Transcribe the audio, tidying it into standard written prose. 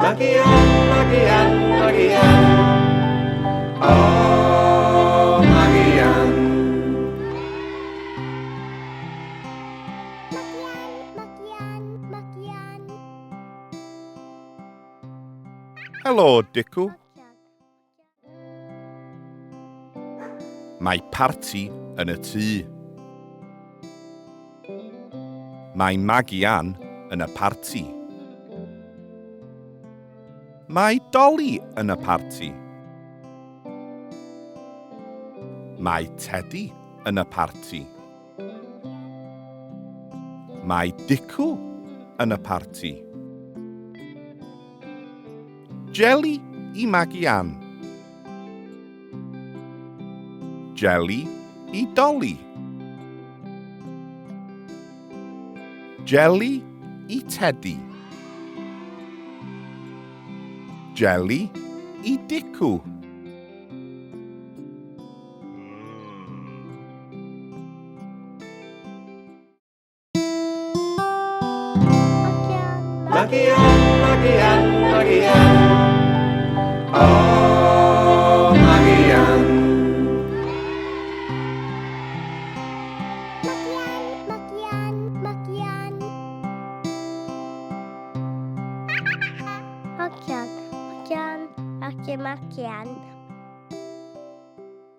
Magi Ann, Magi Ann, Magi Ann. Oh, Magi Ann. Magi Ann, Magi Ann. Helo, Dicw. Mae parti yn y tŷ. Mae Magi Ann yn y parti. Mae Dolly yn y parti. Mae Teddy yn y parti. Mae Dicw yn y parti. Jeli i Magi Ann. Jeli i Dolly. Jeli i Teddy. Jeli i Dicw. Magi Ann, Magi Ann, Magi Ann. Oh, Magi Ann. Magi Ann, Magi Ann. Magi Ann, Magi Ann, Magi Ann.